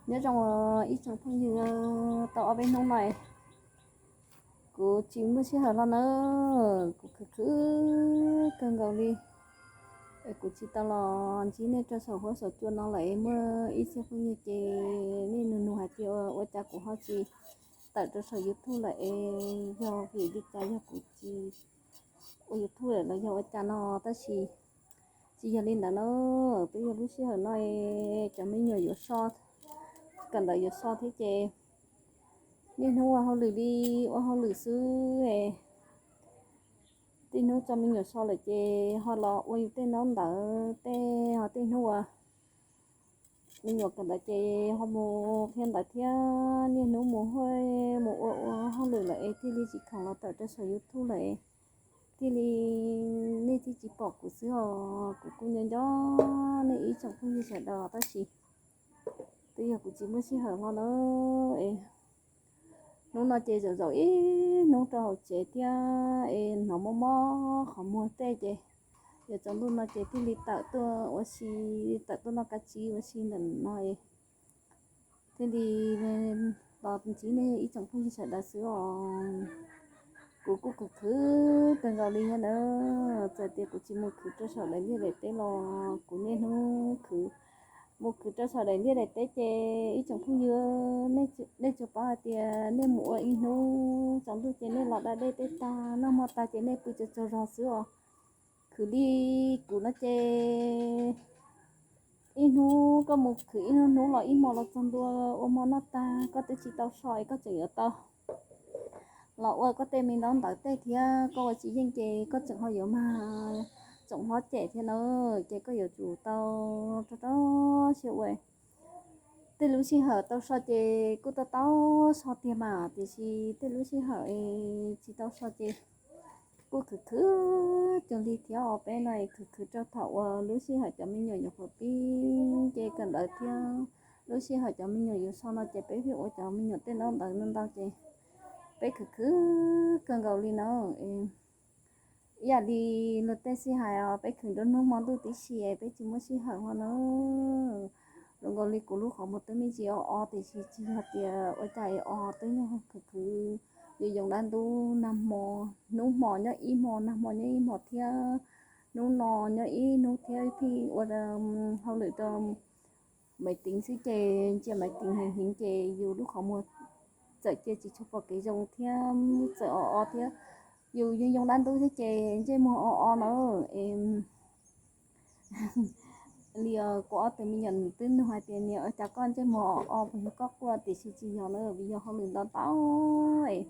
Nyob zoo ib tsoom phooj ywg, tau ob peb hnub no kuv tsis muaj sij hawm los na, kuv khwv khwv kawg nkaus li. Es kuv tsis tau los ntsib nej rau saum huab saum cua no lawm es muaj ib txhia phooj ywg ces nej nug nug hais tias ua cas kuv ho tsis tawm rau saum YouTube lawm es yog vim li cas, yog kuv tsis ua YouTube lawm los yog ua cas no, tab sis tsis yog li ntawd na. Twb yog lub sij hawm no cov me nyuam yuav so, kawm ntawv yuav so thiab ces niaj hnub ua hauj lwm li ua hauj lwm xwb. Tej hnub tso me nyuam so lawm ces ho los ua yus tej ntaub ntawv tej, ho tej hnub ua me nyuam kawm ntawv ces ho mus qhia ntawv thiab niaj hnub mus ua, mus ua ua hauj lwm lawm es thiaj li tsis khoom los tawm rau saum YouTube lawm, thiaj li nej thiaj tsis pom kuv xwb os. Kuv kuj nco nco nej ib tsoom phooj ywg sawv daws tab sis twb yog kuv tsis muaj sij hawm no na. Es hnub no ces zaum zaum ib hnub rau hauv tsev thiab es hnov mob mob qhov muag tej ces yuav tsaus ntuj no ces thiaj li tawm tuaj ua si, tawm tuaj noj kab tsib ua si ntawm no es thiaj li los ntsib nej ib tsoom phooj ywg sawv daws xwb os. Kuv kuj khwv khwv kawg nkaus li thiab na. Txawm tias kuv tsis mus khwv rau saum daim liaj daim teb los kuv niaj hnub khwv, mus khwv rau saum daim liaj daim teb ces ib tsoom phooj ywg, nej tsuas paub hais tias nej mus ua ib hnub tsaus ntuj ces nej los da dej tej tag, noj hmo tag ces nej pw tsaug tsaug zog xwb os. Khwv li kuv no ces ib hnub koj mus khwv ib hnub hnub los ib hmo los txog ntua ua hmo noj tag koj twb tsis tau so es koj tseem yuav tau los ua koj tej me ntaub ntawv tej thiab koj ua tsis yeej ces koj tseem ho yuav mag tsoom hlob cem thiab na. Ces koj yuav tsum tau rau rau siab ua. Tej lub sij hawm tau so ces kuj tau tau so tiag mas, tiam sis tej lub sij hawm tsis tau so ces kuj khwv khwv cuag li thiab os. Peb no khwv khwv rau thaum uas lub sij hawm cov me nyuam nyuam qhuav pib nce kawm ntawv thiab lub sij hawm cov me nyuam yuav so no ces peb pheej ua cov me nyuam tej ntaub ntawv no ntau ces peb khwv khwv kawg nkaus li na. Ib yam li luag tej xij hais os, peb khwv nruab hnub hmo ntuj tib si es peb tsis muaj sij hawm ho na. Zoo nkaus li kuv lub qhov muag twb me ntsis o o tiam sis tsis yog tias ua cas es o, twb yog khwv khwv yoos yoos dab ntub, nag hmo, hnub hmo nyob ib hmo, nag hmo nyob ib hmo thiab hnub no nyob ib hnub thiab pheej ua hauj lwm rau maiv tiv xwb ces ntsia maiv tiv heev heev ces yus lub qhov muag txawm cia tsis tshua pom kev zoo thiab txawm o o thiab. Yus yoos yoos dab ntub thiab ces ntsej muag o o na. Es li kuv ob tug me nyuam twb nug hais tias niam ua cas koj ntsej muag o o, puas yog koj quaj? Tiam sis tsis yog na, vim yog hauj lwm ntau ntau es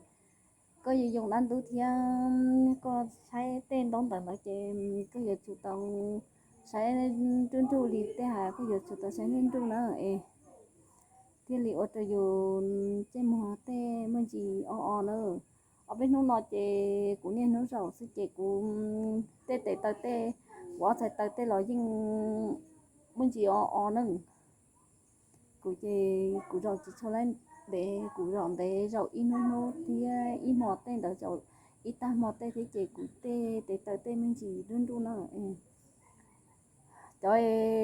koj yoos yoos dab ntub thiab koj saib tej ntaub ntawv ntawd ces koj yuav tsum tau saib nruj nruj li tej hais, koj yuav tsum tau saib nruj nruj na es thiaj li ua rau yus ntsej muag tej muaj ntsis o o na. Ob peb hnub no ces kuv niaj hnub zaum xwb ces kuv tej tes taw tej, kuv ob txhais taw tej los yeej muaj ntsis o o na. Kuv ces kuv zaum tsis tshua laib ntev, kuv zaum ntev zaum ib hnub hnub thiab ib hmo tej ntawd, zaum ib tag hmo tej thiab ces kuv tej tes taw tej me ntsis nruj nruj na. Cov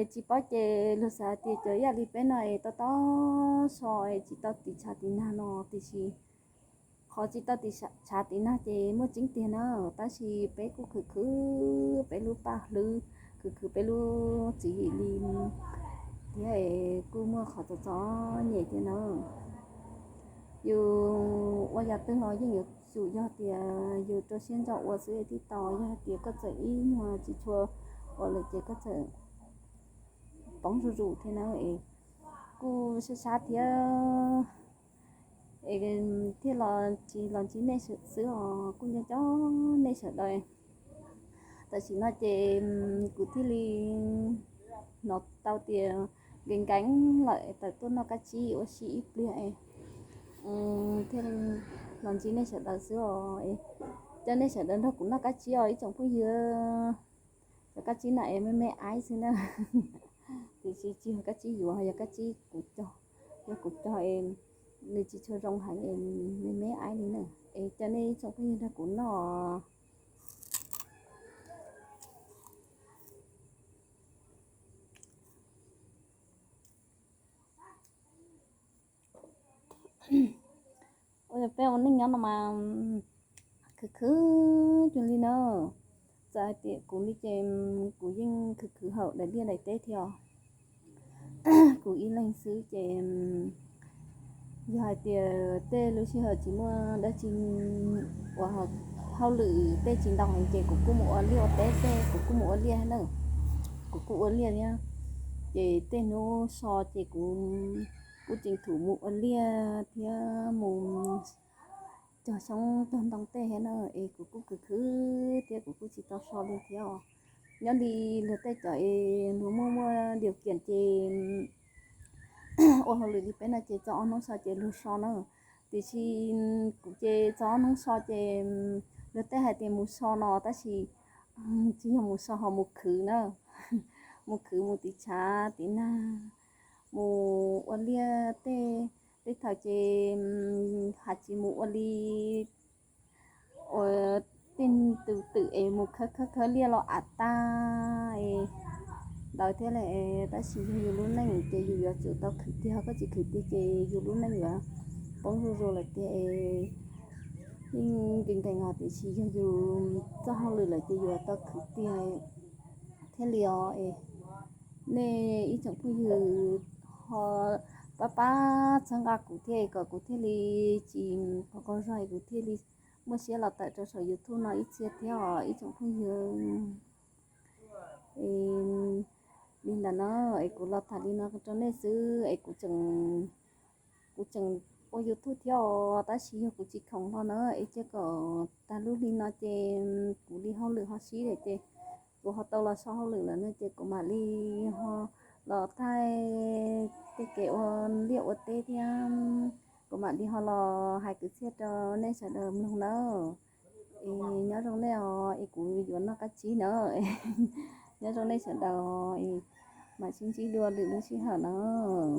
tsis paub ces luag xav tias cov ib yam li peb no es tau tau so es tsis tau tiv tshav tiv nag no, tiam sis qhov tsis tau tiv tshav tiv nag ces muaj tseeb tiag na, tab sis peb kuj khwv khwv peb lub paj hlwb, khwv khwv peb lub tswv yim li thiab es kuj muaj qhov txom txom nyem thiab na. Yus ua yam twg los yeej yuav tsum yog tias yus rau siab ntso ua xwb thiaj tau. Yog hais tias koj txawm ib nyuag tsis tshua ua lawm ces koj txawm poob zuj zus thiab na. Es kuj sab sab thiab es thiaj los tsis los ntsib nej xwb os, kuj nco nco nej sawv daws. Tam sim no ces kuv thiaj li hnov tau tias nkees nkees lawm, tawm tuaj noj kab tsib ua si ib pliag es thiaj los ntsib nej sawv daws xwb os. Coj nej sawv daws nrog kuv noj kab tsib os ib tsoom phooj ywg. Cov kab tsib no es me me aib xwb na, tiam sis tsis yog kab tsib yuav, yog kab tsib kuv cog, yog kuv cog es nws tsis tshua zoo heev es me me aib li na. Es coj nej ib tsoom phooj ywg nrog kuv noj. Ua li peb ua neej nyob no mas khwv khwv cuag li na. Txawm hais tias kuv li ces kuv yeej khwv khwv hauv daim liaj daim teb thiab os. Kuv ib leeg xwb ces yog hais tias tej lub sij hawm tsis muaj dab tsi ua, hauj lwm tej tsis ntau heev ces kuv kuj mus ua liaj ua teb tej, kuv kuj mus ua liaj na. Kuv kuj ua liaj thiab. Ces tej hnub so ces kuv kuj tseem thum mus ua liaj thiab mus cog xyoob cog ntoo tej thiab na, es kuv kuj khwv khwv thiab kuv kuj tsis tau so li thiab os. Nyob li luag tej cov es luag muaj muaj diav kiam ces ua hauj lwm li peb no ces txog ob hnub so ces luag so na. Tiam sis kuv ces txog ob hnub so ces luag tej hais tias mus so no tab sis tsis yog mus so ho mus khwv na, mus khwv mus tiv tshav tiv nag, mus ua liaj tej, tej thaum ces hais tsis mus ua li ua tej tus twm es mus khawb khawb khawb liaj los av tag ntawd thiab lawm. Tab sis yog yus lub neej ces yus yuav tsum tau khwv tiag, koj tsis khwv tiag ces yus lub neej yuav poob zuj zus lawm tiag es yeej nkees nkees os. Tiam sis yog yus txoj hauj lwm lawm ces yus yuav tau khwv tiag thiaj li os. Es nej ib tsoom phooj ywg ho pab pab txhawb nqa kuv thiab kom kuv thiaj li tsis qhov qaug zog, kuv thiaj li muaj siab los tawm rau saum YouTube no ib txhia thiab os ib tsoom phooj ywg. Li ntawd na, es kuv los tham li no rau nej xwb es kuv tseem ua YouTube thiab os, tab sis yog kuv tsis khoom hlo na es cia kom tag lub hli no ces kuv li hauj lwm ho sib lawm ces kuv ho tau los so hauj lwm lawm no ces kuv mam li ho los thaij tej kev ua liaj ua teb thiab kuv mam li ho los hais kwv txhiaj rau nej sawv daws mloog nawb. Es nyob zoo nej os, es kuv yuav noj qab tsib na. Nyob zoo nej sawv daws, mam sib ntsib dua lwm lub sij hawm nawb.